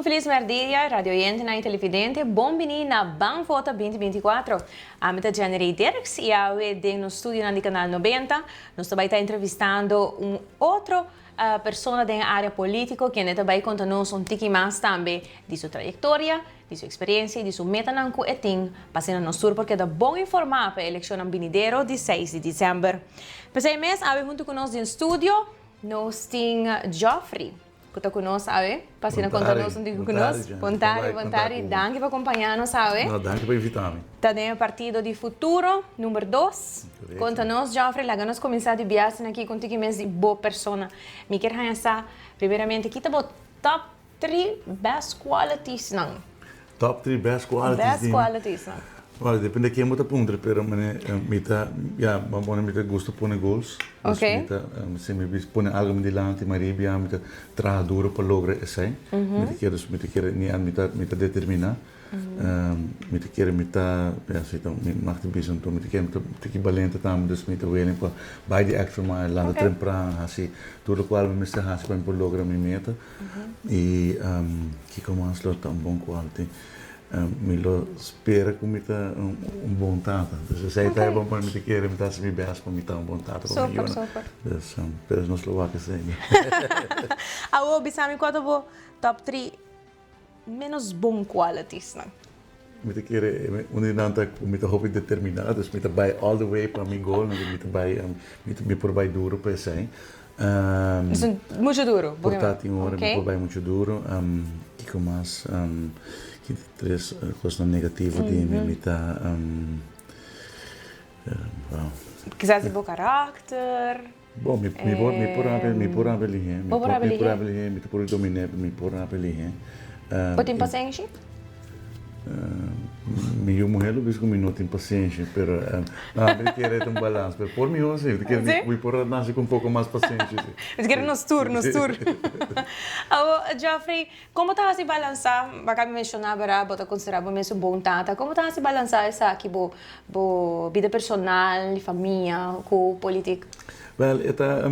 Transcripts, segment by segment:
Un felis merdia, radio oyentenan y televidente. Bon bini na Ban Vota 2024. Ami ta Jennery Dirks y awe den nos studionan di Canal 90 nos ta bay ta entrevistando un otro persona den area politico kende ta bay conta nos un tiki mas tambe di su trayectoria, di su experiencia y di su metanan cu e tin pa asina nos tur por keda bon informa pa e eleccionnan binidero di 6 di december. P'esey mes awe hunto cu nos den studio nos tin Geoffrey cu ta cu nos awe pa asina conta nos un tiki cu nos. Bon tardi, bon tardi. Danki pa acompaña nos awe. No, danki pa invita mi. Ta den e partido di Futuro, number dos. Conta nos, Geoffrey, laga nos cuminsa di biaha aki cu un tiki mes di bo persona. Mi kier haña sa, primeramente, kita bo top three best qualities nan? Top three best qualities Best qualities nan. Well, depende ken bo ta puntra, pero mane mi ta, ya, bo pone mi ta gusta pone goals. Dus mi ta, si mi bis pone algo mi dilanti, mi riba mi ta traha duro pa logra esei. Mi ta kere, mi ta kere, mi ta, mi ta determina. Mi ta kere mi ta, ja, si ta, mi mag ta bisa anto, mi ta kere mi ta tiki balente tambe, dus mi ta willing pa bai di extra mile, lanta tempran, hasi tur lokual mi mester hasi pa mi por logra mi meta. I kiko mas lo ta un bon quality? Mi lo spera ku mi ta un bon tata. Dus esei ta e bon pa mi ta kere, mi ta hasi mi best pa mi ta un bon tata pa mi yunan. Dus, pero nos lo wak esei. Awor bisa mi kua ta bo top tri menos bon qualities nan? Mi ta kere un di nan ta ku mi ta hopi determiná, dus mi ta bai all the way pa mi goal, mi ta bai, mi por bai duro pa esei. Dus mucho duro? Por ta tin ora mi por bai mucho duro. Kiko mas? Ki tres kosnan negativo di mi? Mi ta, wow. Kisas di bo karakter? Bon, mi por mi por rabia mi por rabia lihé. Bo por rabia lihé? Mi por rabia lihé, mi ta por dominé, mi por rabia lihé. Bo tin pasenshi? Mi yu muhé lo bisa ku mi no tin pasenshi, pero no, mi kere ta un balans, pero por mihó si, mi kere mi por nase ku un poko mas pasenshi si. Mi kere nos tur, nos tur. Awor, Geoffrey, kon bo ta hasi balansá, bo a kaba di menshoná bera, bo ta konsiderá bo mes un bon tata, kon bo ta hasi balansá esaki, bo bo bida personal, di famia, ku politik? Wèl, e ta,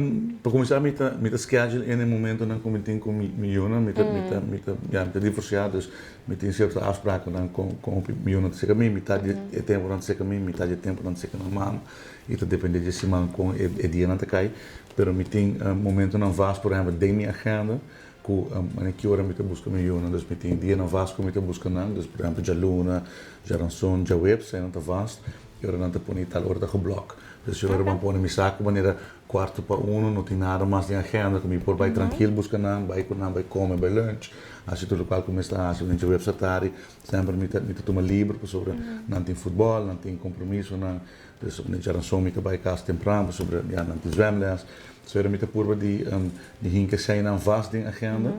pa kuminsá mi ta mi ta schedule in e momentonan ku mi tin ku mi mi yunan, mi ta mi ta mi ta ya mi ta divorsiá, dus Mi tin sierto afsprakennan kon hopi miunan ta seka mi, mitad di e temponan ta seka mi, mitad di e temponan ta seka nan mama i ta depende di e siman kon e dianan ta kai. Pero mi tin momentonan vast, por ehempel den mi agenda ku manera ki ora mi ta buska mi yunan, dus mi tin dianan vast ku mi ta buska nan, dus por ehempel djaluna, djaranson, djaweps, einan ta vast i ora nan ta pone tal ora ta geblok. Dus e ora bo a pone mi sa ku manera Cuarto pa uno, no tin nada mas den agenda cu mi por bay trankil busca nan, bay cu nan, bay come, bay lunch, haci tur locual cu mester haci. Den djaweps atardi semper mi ta mi ta tuma liber pasobra nan tin futbol, nan tin compromisonan, dus den djaranson mi ta bay cas tempran pasobra ya nan tin zwemles. So mi ta purba di di hinca eseinan vast den agenda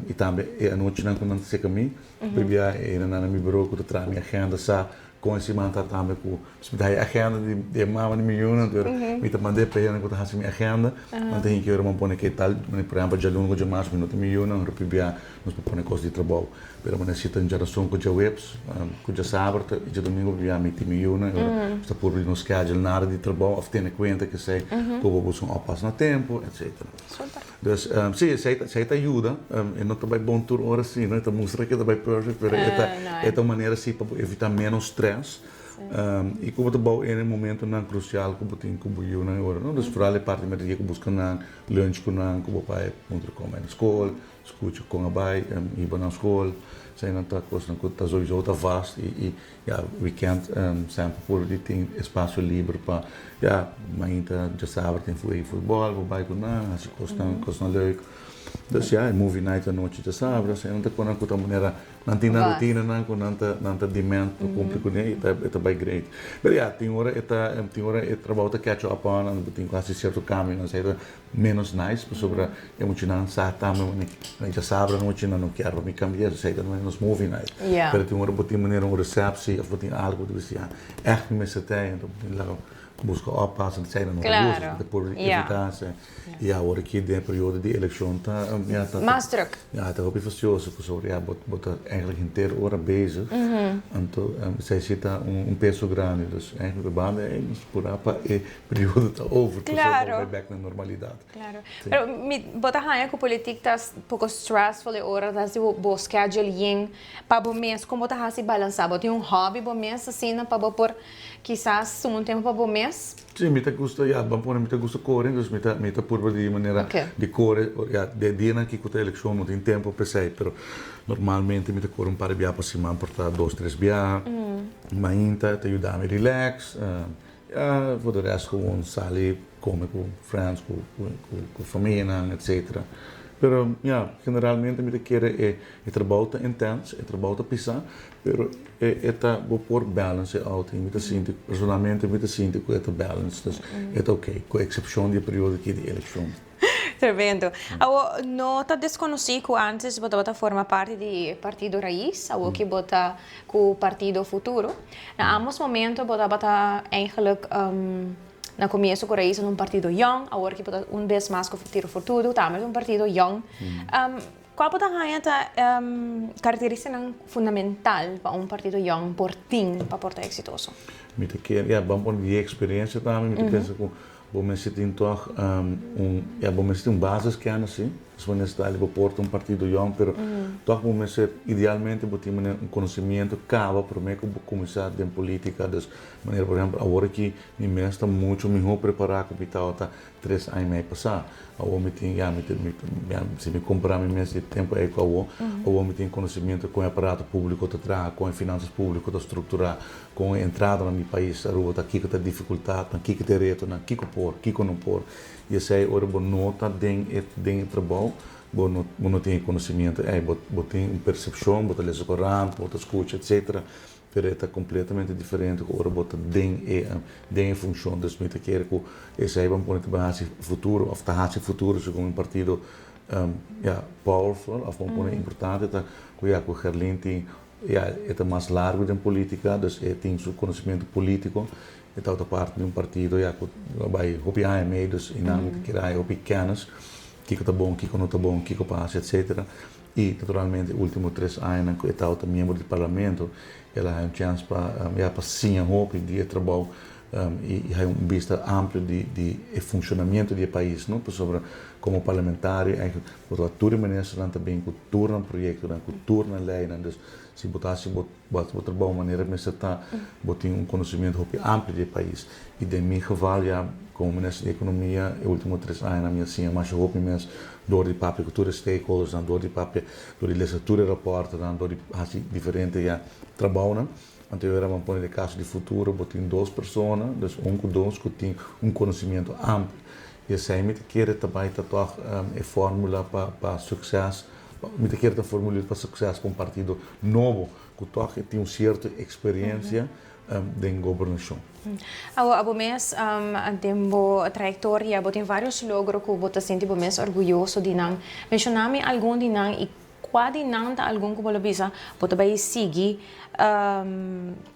y tambe e anochinan cu nan ta seca mi, pabia e nan na mi bureau cu ta traha mi agenda sa Kon e siman ta tambe ku mi ta haya agenda di e mama di mi yunan, pero mi ta mand'é pa hende ku ta hasi mi agenda. Nan ta hinki ora bo pone ke tal, por ehempel djaluna ku djamars mi no tin mi yunan, ora pibia nos por pone kos di trabou. Pero bo nesita un djarason ku djaweps, ku djasabra i djadomingo pibia mi tin mi yunan, ora nos ta purba di no schedule nada di trabou òf tene kuenta ke esei ku bo busca un oppas na tempu, etcetera. Dus, si, esei ta, esei ta yuda. E no ta bai bon tur ora si, no? E ta mustra ke ta bai perfect, pero e ta, e ta un manera si pa bo evitá ménos strès. I ku bo ta bou en e momentonan krusial ku bo tin ku bo yunan e ora, no? Dus foral e parti mester ku buska nan, lunch ku nan, ku bo bai puntra kon bai na skol, skucha kon a bai, hiba nan skol. Eseinan ta kosnan ku ta souiso ta vast i, i Ya, weekend semper por di tin espacio liber pa, ya, mainta djasabra tin wega futbol, bo bai ku nan, hasi kosnan, kosnan leuk. Dus ya, e movie night anochi djasabra, asina nan ta konan ku ta manera nan tin nan rutinanan ku nan ta nan ta demand pa kumpli kuné i ta e ta bai great. Pero ya, tin ora e ta tin ora e trabou ta catch up on nan, bo tin ku hasi sierto kambionan, esei ta Menos nice pasobra e muchanan sa tambe wanneer nan djasabra anochi nan no kier pa mi cambia esey ta nos movie night. Pero tin ora bo tin manera un receptie of bo tin algo bo ta bisa ya echt mi mester tei anto bo tin laga. Busca oppassen, esey no ta gusta, ta por evita esey. Y awor aki den e periodo di eleccion ta, ja, ta. Mas druk. Ja, ta hopi fastioso pasobra ja, bo ta eigenlijk henter ora bezig. Anto esey si ta un peso grandi. Dus eigenlijk de banda ey nos pura pa e periodo ta over pasobra bo bai bek na normalidad. Claro. Pero mi bo ta haña ku politik ta poko stressful e ora ta hasi bo schedule yen pa bo mes kon bo ta hasi balansa? Bo tin un hobby bo mes asina pa bo por kisas tuma un tempu pa bo mes? Si, mi ta gusta, ya, ban pone mi ta gusta kore, dus mi ta purba di manera di kore, ya, den dianan aki ku ta elekshon no tin tempu pa esei, pero normalmente mi ta kore un par di biaha pa siman, por ta dos, tres biaha. Mainta ta yuda mi relax. Ya, voor de rest gewoon sali come cu friends, cu famianan, etcetera. Pero ya, generalmente mi ta kere e trabou ta intens, e trabou ta pisa, pero e ta bo por balance e out y mi ta sinti, personalmente mi ta sinti cu e ta balance, dus e ta ok, cu excepcion di e periodo aki di eleccion. Tremendo. Awo, no ta desconoci cu antes bo tabata forma parti di Partido Raiz, awo ki bo ta cu Partido Futuro. Na ambos momento bo tabata eigenlijk na comienzo cu Raiz un partido jong, awor ki bo ta un bes mas cu Partido Futuro, tambe ta un partido jong. Cual bo ta haya ta caracteristicanan fundamental pa un partido jong por tin pa por ta exitoso? Mi ta kere, ja, ban pone di experiencia tambe, mi ta pensa cu bo mester tin toch un, ja, bo mester tin un basiskennis, si. Dus bo mester bo por ta un partido jong, pero toch bo mester, idealmente bo tin manera un conocimiento caba prome cu bo cuminsa den politica. Dus manera por ehempel awor aki mi mes ta mucho miho prepara cu mi tabata 3 aña y mei pasa. Awor mi tin, ja, mi mi, ja, si mi compara mi mes di tempo ey cu awor, awor mi tin conocimiento con e aparato publico ta traha, con e finanzas publico ta structura, con e entradanan di pais Aruba ta, kico ta dificultadnan, kico ta e retonan, kico por, kico no por. Y esey ora bo no ta den e trabou, bo no tin e conocimiento ey, bo tin un percepcion, bo ta lesa corant, bo ta scucha, etcetera, pero e ta completamente diferente cu ora bo ta den e funcion. Dus mi ta kere cu esey ban pone ta bay haci Futuro of ta haci Futuro segun un partido ja, powerful of ban pone importante ta cu, ja, cu Gerlien tin, ja, e ta mas largo den politica, dus e tin su conocimiento politico, e ta parte di un partido, ja, cu bay hopi aña mee, dus y nan mi ta kere haya hopi kennis, kico ta bon, kico no ta bon, kico pa haci, etcetera. Y naturalmente ultimo 3 añanan cu e tabata miembro di parlamento, el a haya un chance pa, ja, pa siña hopi di e trabou y haya un bista amplio di e funcionamento di e pais, no? Pasobra como parlamentario eigenlijk bo ta tur e ministernan ta bin cu tur nan proyectonan, cu tur nan leynan, dus si bo ta haci bo trabou manera mester ta, bo tin un conocimiento hopi amplio di e pais. Y den mi geval, ja, como minister di economia, e ultimo 3 añanan mi a siña masha hopi mes door di papia cu tur e stakeholders nan, door di papia, door di lesa tur e rapportennan, door di haci diferente, ja, trabounan. Anto ora ban pone den caso di Futuro, bo tin dos persona, dus un cu dos, cu tin un conocimiento amplio. Y esey mi ta kere ta bay ta toch e formula pa succes, mi ta kere ta formula pa succes pa un partido nobo, cu toch tin un cierto experiencia den gobernacion. Awo, abo mes, den bo trayectoria, bo tin varios logro cu bo ta sinti bo mes orguyoso di nan. Menciona mi algun di nan y cua di nan ta algun cu bo lo bisa bo ta bay sigui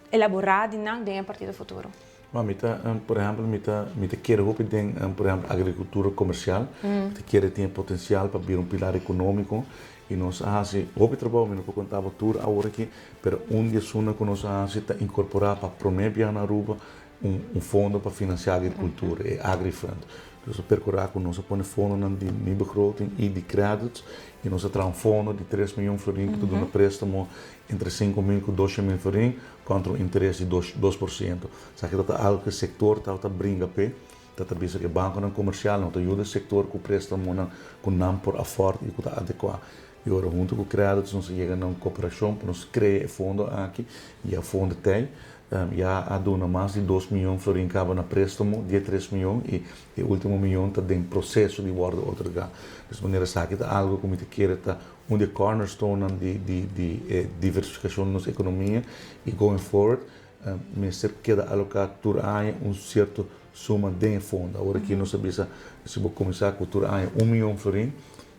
elabora di nan den e Partido Futuro? Ma mi ta, por ehempel, mi ta kere hopi den, por ehempel, agricultura comercial. Mi ta kere tin potencial pa bira un pilar economico y nos a haci hopi trabou, mi no por conta bo tur awor aki, pero un di esunnan cu nos a haci ta incorpora pa prome biaha na Aruba un fondo pa financia agricultura, e AgriFund. Dus a percura cu nos a pone fondonan di mi begroting y di credits y nos a traha un fondo di 3 miyon florin cu ta duna prestamo entre 5 mil cu 2 mil florin contra un interes di 2%. Esaki ta algo cu e sector ta bringa pe, ta bisa cu e banconan comercial no ta yuda e sector cu prestamonan cu nan por afford y cu ta adecua. Y ora hunto cu credits nos a yega na un cooperacion pa nos crea e fondo aki y e fondo tey ya a duna mas di 2 miyon florin caba na prestamo, di 3 miyon, y e ultimo miyon ta den proceso di wordo otorga. Dus manera esaki ta algo cu mi ta kere ta un di cornerstone di diversificacion di nos economia y going forward mester keda aloca tur aña un cierto suma den fondo. Awor aki nos a bisa, si bo cuminsa cu tur aña 1 miyon florin,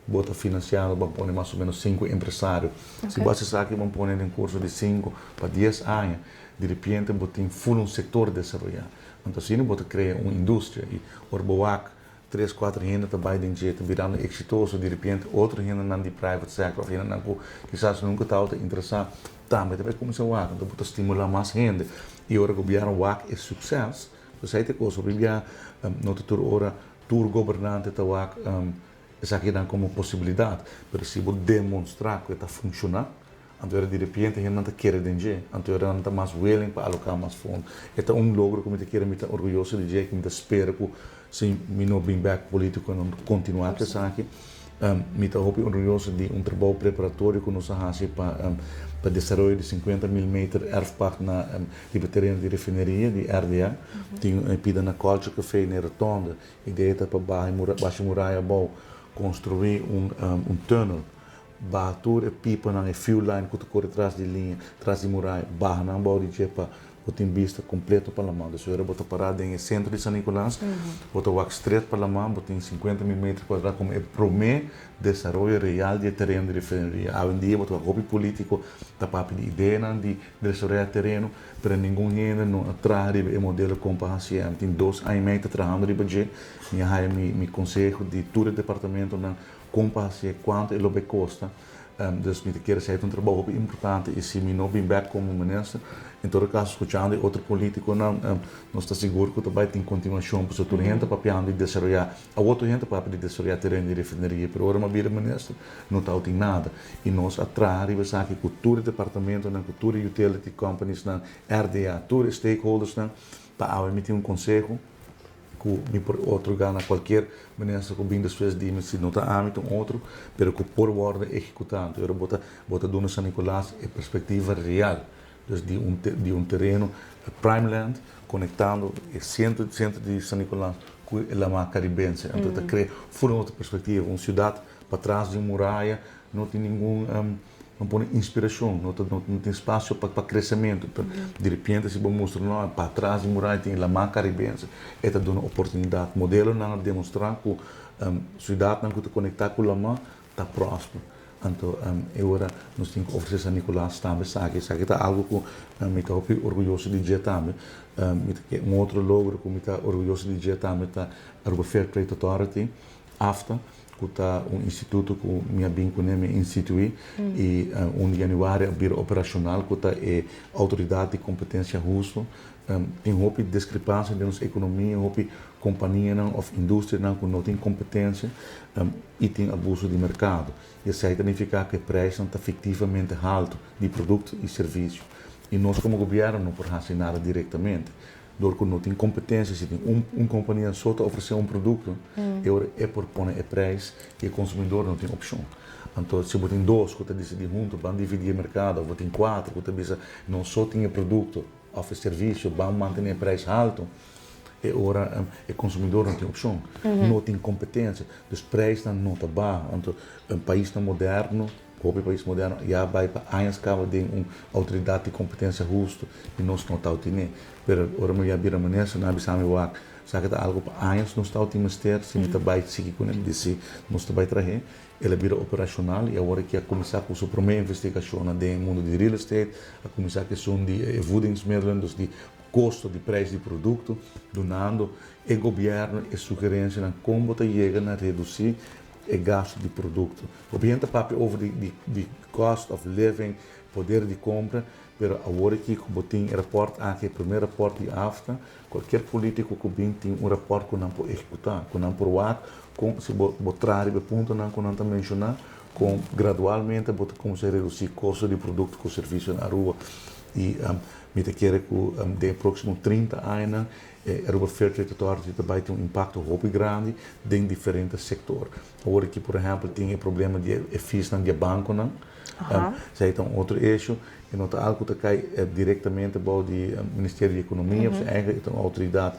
bo ta financiando, bo pone mas o menos 5 empresario. Si bo sa cu bo pone den curso di 5 pa 10 aña, di repente bo tin full un sector desaroya. Anto asina bo ta crea un industria y ora bo wak tres cuater hende ta bay den dje ta birando exitoso, di repente otro hendenan di private sector of hendenan cu kisas nunca tabata interesa tambe ta bay cuminsa wak. Anto bo ta stimula mas hende y ora gobierno wak e succes, esey ta e cos. Hopi bia no ta tur ora tur gobernante ta wak esakinan como posibilidad, pero si bo demonstra cu e ta funciona, anto era di repente hendenan ta kere den dje, anto era nan ta mas willing pa aloká mas fondo. E ta un logro ku mi ta kere, mi ta orguyoso di dje, ku mi ta spera ku si mi no bin bèk polítiko nan ta kontinuá ku esaki. Mi ta hopi orguyoso di un trabou preparatorio ku nos a hasi pa pa desaroyo di 50.000 meter erfpacht na riba tereno di refineria di RDA. Tin un pida na Culture Café na e rotonde. Idea ta pa baha e basha e muraya abou, konstruí un tunnel. Baha tur e pipanan, e fuel line ku ta kore tras di liña, tras di muraya, baha nan bou di dje pa bo tin bista kompleto pa laman. Dus ora bo ta pará den e sentro di San Nicolas, bo ta wak stret pa laman, bo tin 50.000 meter kuadrá komo e promé desaroyo real di e tereno di refineria. Awendia bo ta wak hopi polítiko ta papia di ideanan di desaroyá tereno, pero ningun hende no a traha riba e modelo kon pa hasié. Ami tin dos aña i mei ta trahando riba dje, mi a haya mi konseho di tur e departamentonan. Kon pa hasié, kuantu e lo bay kosta. Dus mi ta kere esei ta un trabou hopi importante i si mi no bin bek komo minister, en todo kaso skuchando e otro politikonan, nos ta sigur ku ta bay tin kontinuashon pasobra tur hende ta papiando di desaroyá, awor tur hende ta papia di desaroyá tereno di refineria, pero ora mi a bira minister no tabatin nada i nos a traha riba esaki ku tur e departamentonan, ku tur e utility companiesnan, RDA, tur e stakeholdersnan pa awe mi tin un konseho. Ku mi por otorgá na kualkier minister ku bin despues di mi, si no ta ami ta un otro, pero ku por wòrdu ehekutá. Anto ora bo ta bo ta duna San Nicolas e perspektiva real, dus di un di un tereno prime land konektando e sentro sentro di San Nicolas ku e lamá Karibense. Anto ta krea ful un otro perspektiva, un siudat patras di un muraya no tin ningun. No pone inspiracion, no ta no tin espacio pa pa crecemento. Pero di repente si bo mustra no patras di muraya tin e laman Caribense, e ta duna oportunidad. Modelonan a demostra cu ciudadnan cu ta conecta cu laman ta prospero. Anto e ora nos tin cu ofrece San Nicolas tambe esaki. Esaki ta algo cu mi ta hopi orguyoso di dje tambe. Mi ta ke un otro logro cu mi ta orguyoso di dje tambe ta Aruba Fair Trade Authority, AFTA. Ku ta un instituto ku mi a bin kuné, mi a instituí i 1 di yanüari a bira operashonal ku ta e Outoridat di Kompetensia Hustu. Tin hopi diskrepansia den nos ekonomia, hopi kompanianan òf industrianan ku no tin kompetensia i tin abuso di merkado. I esei ta nifiká ku e preisnan ta fiktivamente haltu di produkto i servisio. I nos komo gobièrnu no por hasi nada direktamente. Dor ku no tin kompetensia, si tin un un kompania so ta ofresé un produkto, e ora e por pone e preis i e konsumidor no tin opshon. Anto si bo tin dos ku ta disidí huntu ban dividí e merkado òf bo tin kuater ku ta bisa nos so tin e produkto òf e servisio ban mantené e preis haltu, e ora e konsumidor no tin opshon, no tin kompetensia. Dus preisnan no ta baha. Anto paisnan moderno. Hopi pais moderno ya bai pa añas caba den un autoridad di competencia husto y nos no tau tine. Pero ora mi ya bira minister nan a bisa mi wak esaki ta algo pa añas nos tau tin mester si mi ta bai sigui cune mi di si nos ta bai trahe. El a bira operacional y awor aki a cuminsa cu su prome investigacionnan den e mundo di real estate, a cuminsa cu esun di e voedingsmiddelen, dus di costo di prijs di producto, dunando e gobierno e sugerencianan con bo ta yega na reduci e gasto di produkto. Hopi hende ta papia over di di cost of living, poder di kompra, pero awor aki ku bo tin e rapòrt aki, e promé rapòrt di AFTA, kualkier polítiko ku bin tin un rapòrt ku nan por ehekutá, ku nan por wak kon si bo bo traha riba e puntonan ku nan ta menshoná, kon gradualmente bo ta kuminsá redusí kosto di produkto ku servisio na Aruba. I mi ta kere ku den e próksimo 30 añanan E Aruba Fair Trade Authority ta bai tin un impacto hopi grandi den diferente sector. Awor aki por ehempel tin e problema di e feesnan di e banconan. Esey ta un otro issue y no ta algo cu ta cay directamente bao di Ministerio di Economia, pasobra eigenlijk e ta un autoridad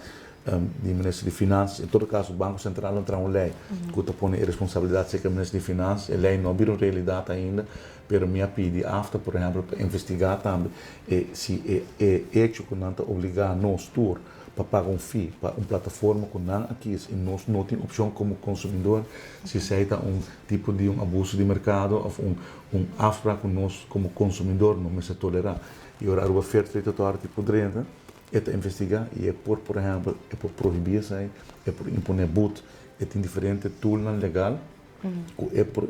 di Minister di Finanzas. En todo caso Banco Central a traha un ley cu ta pone e responsabilidad cerca Minister di Finanzas. E ley no a bira un realidad ainda, pero mi a pidi AFTA por ehempel pa investiga tambe e si e e hecho ku nan ta obligá nos tur pa paga un fee pa un plataforma ku nan a kis i nos no tin opshon komo konsumidor, si esei ta un tipo di un abuso di merkado òf un un afsprak ku nos komo konsumidor no mester tolerá. I ora Aruba Fair Trade Authority por drenta. E ta investigá i e por, por ehèmpel, e por prohibí esei, e por imponé but, e tin diferente toolnan legal ku e por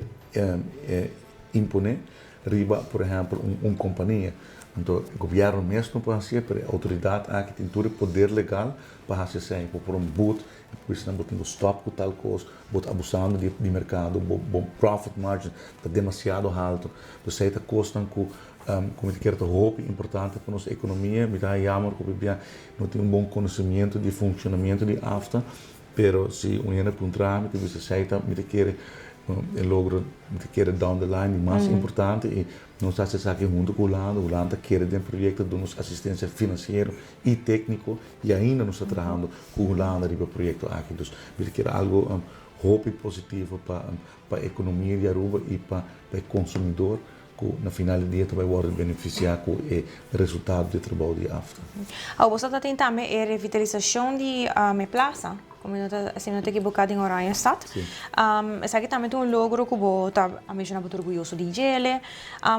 imponé riba, por ehèmpel, un kompania. Anto gobièrnu mes no por hasié, pero e outoridat aki tin tur e poder legal pa hasi esei. Por por un but, e por bisa nan bo tin ku stòp ku tal kos, bo ta abusando di merkado, bo profit margin ta demasiado haltu. Esei ta kosnan ku Ku mi ta kere ta hopi importante pa nos ekonomia. Mi ta haña jammer ku pabia no tin un bon konosimiento di funshonamiento di AFTA, pero si un hende puntra mi ta bisa esei ta mi ta kere e logro mi ta kere down the line di mas importante i nos ta hasi esaki hunto ku Hulanda. Hulanda ta kere den proyekto duna nos asistensia finansiero i tékniko i ainda nos ta trahando ku Hulanda riba e proyekto aki. Dus mi ta kere algo hopi positivo pa pa ekonomia di Aruba i pa e konsumidor. Ku na final di dia ta bai wòrdu benefisiá ku e resultado di e trabou di AFTA. Awor boso ta tin tambe e revitalisashon di e plasa, ku mi no ta, si mi no ta ekiboká den Oranjestad. Sí. Esaki tambe ta un logro ku bo ta a menshoná bo ta orguyoso di djele.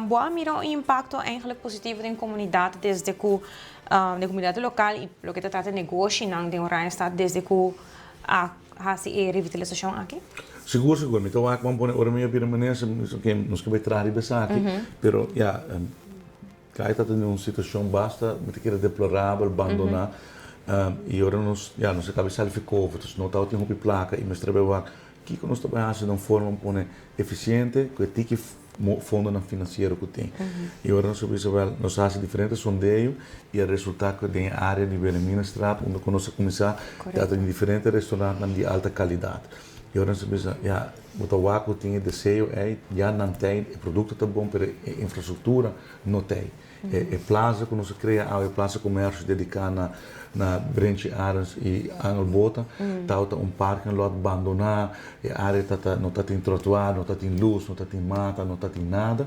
Bo a mira un impakto eigenlijk positivo den komunidat desde ku, den komunidat lokal i loke ta trata negoshinan den Oranjestad desde ku a hasi e revitalisashon aki? Sigur, sigur. Mi ta wak ban pone ora mi a bira minister, mi bisa oke, nos ke bai traha riba esaki. Pero ya, Kai ta den un situashon basta, mi ta kere deplorabel, bandoná. I ora nos, ya, nos a kaba di sali fi covid, dus no tabatin hopi plaka i mester a bai wak kiko nos ta bai hasi den un forma pone efisiente ku e tiki fondonan finansiero ku tin. I ora nos a bisa wèl, nos a hasi diferente sondeo i a resultá ku den e área di Wilhelminastraat unda ku nos a kuminsá ta tin diferente restorantnan di alta kalidat. I ora nos a bisa, ya, bo ta wak ku tin e deseo ei, ya nan tei, e produkto ta bon pero e infrastruktura no tei. E plaza ku nos a krea awe, e Plaza Komersio dediká na na Brenchi Arends i Angel Bota, tabata un parking lot bandoná, e área ta no tatin trotuar, no tatin lus, no tatin mata, no tatin nada.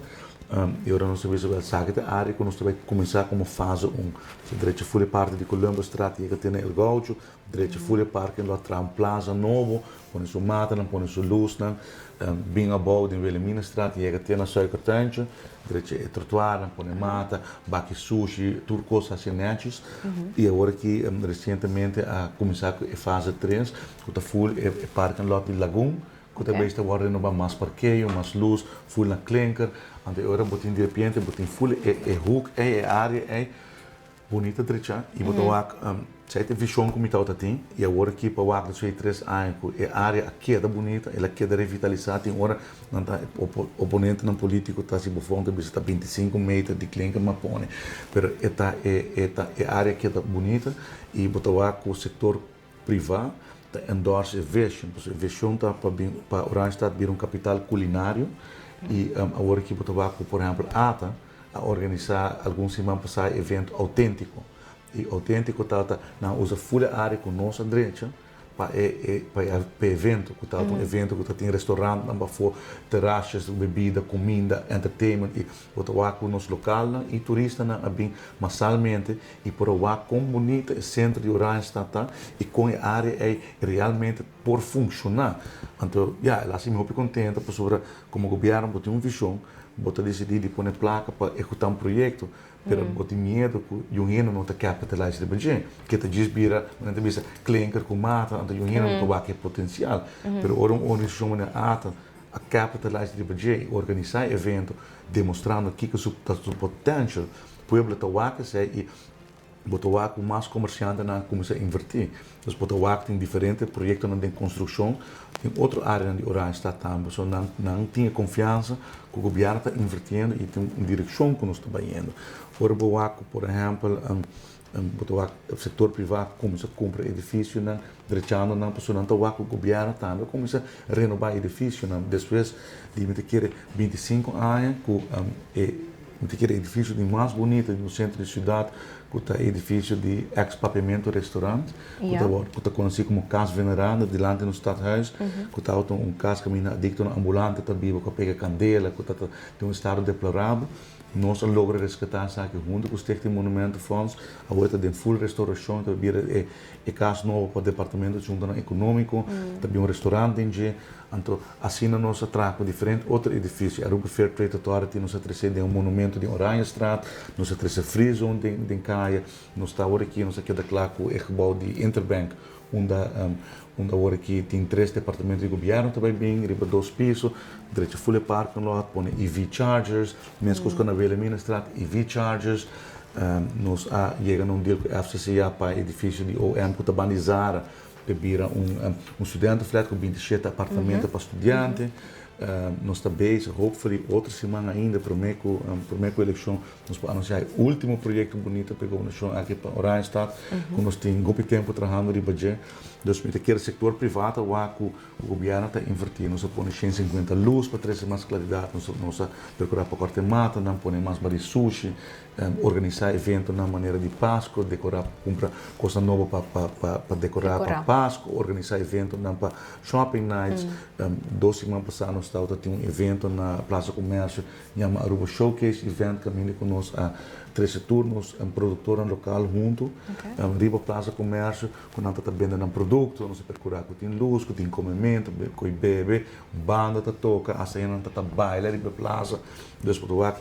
I ora nos a bisa wèl esaki ta e área ku nos ta bai kuminsá komo fase un. So drecha ful e parti di Columbusstraat yega te na El Gaucho, drecha ful e parking lot, traha un plaza nobo, pone su matanan, pone su lusnan, bin abou den Wilhelminastraat yega te na Suikertuintje, drecha e trotuarnan, pone mata, baki sushi, tur kos hasi nètjes. I awor aki resientemente a kuminsá ku e fase tres, ku ta ful e parking lot di Lagun, ku ta bes ta wòrdu renobá, mas parkeo, mas lus, ful na klinker. Anto e ora bo tin direpiente bo tin ful e hoek ei, e área ei. Bunita drecha y bo ta wak esei ta e vision cu mi tabata tin y awor aki pa wak despues di tres aña cu e area a keda bunita, el a keda revitalisa, tin ora nan ta oponentenan politico ta haci bofon ta bisa ta 25 meter di klinker mi a pone pero e ta e ta e area a keda bunita y bo ta wak cu sector priva ta endorse e vision pasobra e vision ta pa bin pa Oranjestad bira un capital culinario y awor aki bo ta wak cu por ehempel ata a organisá algun siman pasá e evento Auténtiko. I Auténtiko tabata nan a usa ful e área ku nos a drecha pa e e pa e pa e evento, ku tabata un evento ku ta tin restaurantnan pafó, terasjes, bebida, kuminda, entertainment i bo ta wak ku nos lokalnan i turistanan a bin masalmente i por a wak kon bunita e sentro di Oranjestad ta i kon e área ei realmente por funshoná. Anto ya, el a hasi mi hopi kontento pasobra komo gobièrnu bo tin un vishon. Bo ta disidí di pone plaka pa ehekutá un proyekto, pero bo tin miedu ku yu hende no ta capitalize riba dje, ke ta djis bira, nan ta bisa, klinker ku mata, anto yu hende no ta wak e potensial. Pero ora un organisashon manera ata a capitalize riba dje i organisá e evento demostrando kiko su ta su potential, pueblo ta wak esei i Bo ta wak ku mas komersiantenan a kuminsá invertí. Dus bo ta wak tin diferente proyektonan den konstrukshon den otro áreanan di Oranjestad tambe. So nan nan tin e konfiansa ku gobièrnu ta invertiendo i tin un direkshon ku nos ta bayendo. Ora bo wak ku por ehèmpel bo ta wak sektor privá kuminsá kumpra edifisionan, drechando nan pasobra nan ta wak ku gobièrnu tambe a kuminsá renobá edifisionan despues di mi ta kere 25 aña ku e Mi ta kere edifisio di mas bunita di nos sentro di siudat ku ta e edifisio di ex Papiamento Restaurant ku ta wòrdu ku ta konosí komo Kas Veneranda dilanti nos stadhuis ku tabata un kas kaminda adiktonan ambulante ta biba ku a pega kandela ku ta den un estado deplorabel. Nos a logra reskatá esaki huntu ku Stichting Monumentenfonds. Awor e ta den ful restaurashon ta bira e e kas nobo pa Departamento di Asuntonan Ekonómiko ta bin un restaurant den dje. Anto asina nos a traha ku diferente otro edifisio. Aruba Fair Trade Authority nos a trese den un monumento den Oranjestraat, nos a trese Free Zone den den kaya. haya. Nos ta awor aki, nos a keda kla ku e gebou di Interbank unda unda awor aki tin tres departamento di gobierno ta bai bin riba dos piso, drecha full e parking lot, pone EV chargers, meskos ku na Wilhelminastraat, EV chargers. Nos a yega na un deal ku FCCA pa e edifisio di OM ku ta banda di Zara pa bira un un studentenflat ku 27 apartamento pa studiante. Nos ta bezig, hopefully otro siman ainda prome ku elekshon nos por anunsiá e último proyekto bunita pa e gobernashon aki pa Oranjestad, ku nos tin hopi tempu trahando riba dje. Dus mi ta kere sektor privá ta wak ku gobièrnu ta invertí. Nos a pone 150 lus pa trese mas klaridat, nos a perkurá pa kòrta e matanan, pone mas bar di sushi, organisá eventonan manera di Pasku, dekorá, kumpra kosnan nobo pa dekorá pa Pasku, organisá eventonan pa shopping nights. 2 siman pasá nos tabata tin un evento na Plaza Comercio yama Aruba Showcase Event, kaminda ku nos a trese tur nos produktornan lokal huntu riba Plaza Comercio ku nan ta bende nan produkto. Nos a perkurá ku tin lus, ku tin komementu, ku bebe, banda ta toka, hasta nan ta baila riba plaza. Dus bo ta wak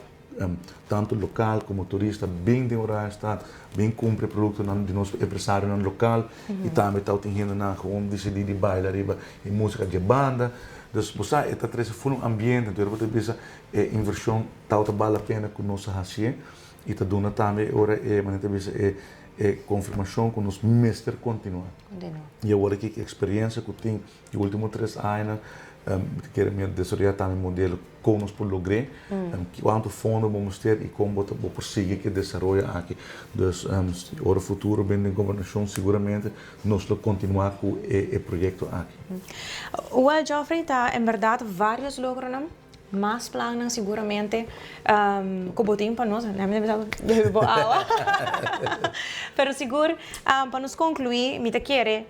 tantu lokal komo turista bin den Oranjestad, bin kumpra produktonan di nos empresarionan lokal i tambe tin hendenan gewoon disidí di baila riba e músika di e banda. Dus bo sa, e ta trese full un ambiente, anto bo ta bisa e invershon ta bale la pena ku nos a hasié i ta duna tambe ora e manera ta bisa e konfirmashon ku nos mester kontinuá. I awor aki ku eksperensia ku tin e último 3 añanan, mi ta kere mi a desaroyá tambe modelo kon nos por logr'é, kuantu fondo bo mester i kon bo ta bo por sigui ku e desaroyo aki. Dus ora futuro bin den gobernashon, siguramente nos lo kontinuá ku e proyekto aki. Well, Geoffrey, ta en berdat vários logronan, mas plannan siguramente ku bo tin pa nos. Bebe bo awa. Pero sigur, pa nos konkluí, mi ta kere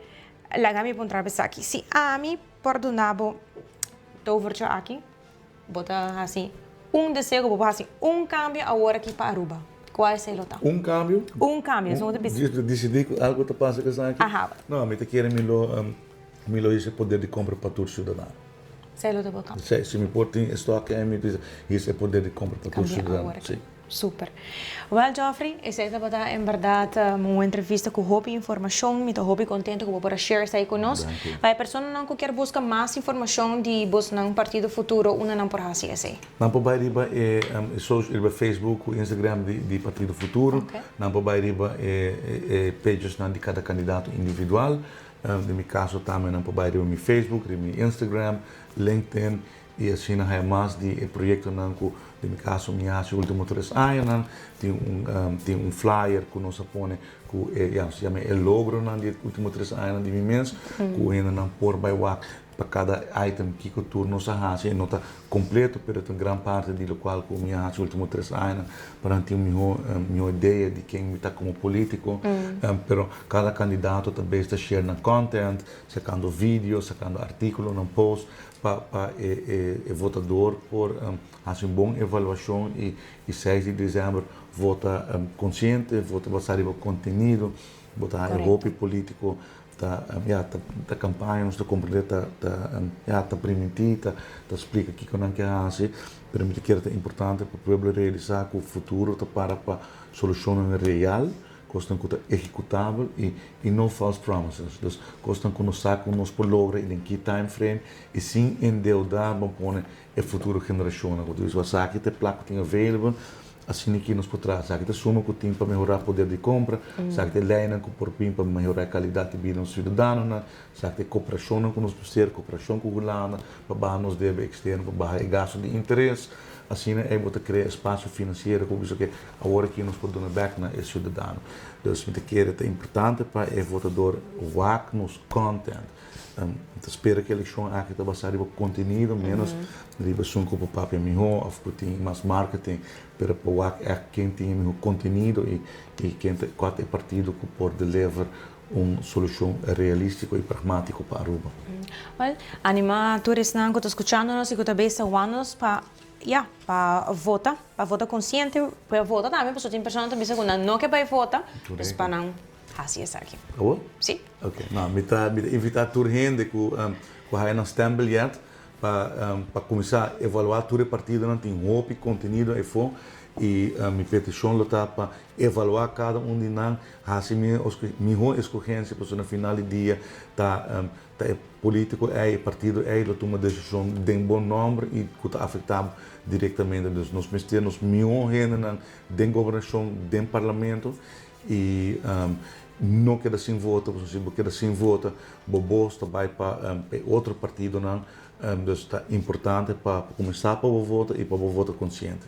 laga mi puntra esaki. Si ami por duna bo tovertje aki, bo ta hasi un deseo, bo hasi un kambio awor aki pa Aruba. Kual esei lo ta? Un kambio? Un kambio. So, Disidí ku algu ta pasa ku esaki? No, mi ta kere mi lo hisa poder di kompra pa tur siudadano. Esei lo ta bo kambio. Si, si mi por tin stòk mi bisa hisa e poder di kompra pa tur siudadano. Si. Super. Well, Geoffrey, esei tabata en berdat un entrevista ku hopi informashon. Mi ta hopi kontentu ku bo por a share esei ku nos. Pa e personanan ku kier buska mas informashon di bosnan Partido Futuro, unda nan por hasi esei? Nan por bai riba e social, riba Facebook ku Instagram di Partido Futuro. Nan por bai riba e pagesnan di kada kandidato individual. Den mi kaso tambe nan por bai riba mi Facebook, riba mi Instagram, LinkedIn i asina haña mas di e proyektonan ku den mi kaso mi a hasi último 3 añanan. Tin un flyer ku nos a pone ku e, ya, se yama e logronan di e último 3 añanan di mi mes, ku hendenan por bai wak pa kada item kiko tur nos a hasi. E no ta kompleto, pero ta un gran parti di lokual ku mi a hasi último 3 añanan pa nan tin un mihó idea di ken mi ta komo polítiko. Pero kada kandidato ta bes ta share nan content, sakando video, sakando artíkulonan, post pa e votador por hasi un bon evaluashon i 6 di desèmber vota konsiente, vota basá riba kontenido, vota hopi polítiko ta, ja, ta kampaña, nos ta komprendé, ta, ja, ta primintí, ta splika kiko nan ke hasi, pero mi ta kere ta importante pa pueblo realisá ku futuro ta para pa solushonnan real, kosnan ku ta ehekutabel i no false promises. Dus kosnan ku nos sa ku nos por logra i den ki time frame i sin endeudá, bon pone e futuro generashonnan. Ku ta bisa aki ta e plaka ku tin available, asina ki nos por traha. Esaki ta suma ku tin pa mehorá poder di kompra, esaki ta e leinan ku por bin pa mehorá e kalidat di bida di nos siudadanonan, esaki ta e kooperashonnan ku nos mester, kooperashon ku Hulanda pa baha nos debe eksterno, pa baha e gasto di interes. Asina ei bo ta krea espasio finansiero ku bo bisa ke awor aki nos por duna bèk na e siudadano. Dus mi ta kere ta importante pa e votador wak nos content. Mi ta spera ku e elekshon aki ta basá riba kontenido, ménos riba esun ku por papia mihó òf ku tin mas marketing, pero pa wak ègt ken tin e mihó kontenido i ken ta kua ta e partido ku por deliver un solushon realístiko i pragmátiko pa Aruba. Well, animá tur esnan ku ta skuchando nos i ku ta bes wak nos pa, ya, pa vota konsiente, pa vota tambe, pasobra tin persona ta bisa ku nan no ke bai vota, dus pa nan hasi esaki. Awor? Si. Ok, no, mi ta invitá tur hende ku haya nan stembiljet pa kuminsá evaluá tur e partidonan. Tin hopi kontenido afó. I mi petishon lo ta pa evaluá kada un di nan, hasi mihó eskohensia pasobra na final di dia ta ta e polítiko ei, e partido ei lo tuma desishon den bo nòmber i ku ta afektá bo direktamente. Dus nos mester nos mihó hendenan den gobernashon, den parlamento i no keda sin vota pasobra si bo keda sin vota bo bos ta bai pa e otro partidonan. Dus ta importante pa kuminsá pa bo vota i pa bo vota konsiente.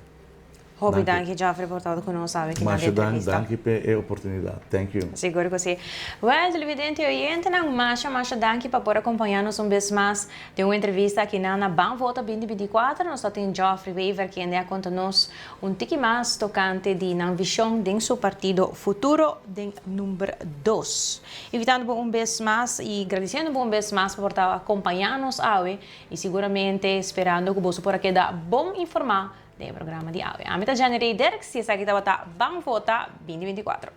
Hopi danki Geoffrey por tabata ku nos awe ki na di entrevista. Masha danki pa e oportunidat. Thank you. Sigur ku si. Wèl, televidente i oyentenan, masha masha danki pa por akompañá nos un bes mas den un entrevista aki na na Ban Vota 2024. Nos ta tin Geoffrey Wever kende a konta nos un tiki mas tokante di nan vishon den su partido Futuro den number dos. Invitando bo un bes mas i gradisiendo bo un bes mas pa por ta akompañá nos awe i siguramente sperando ku boso por a keda bon informá den e programa di awe. Ami ta Jenny Rey Dirks i esaki tabata Ban Vota 2024.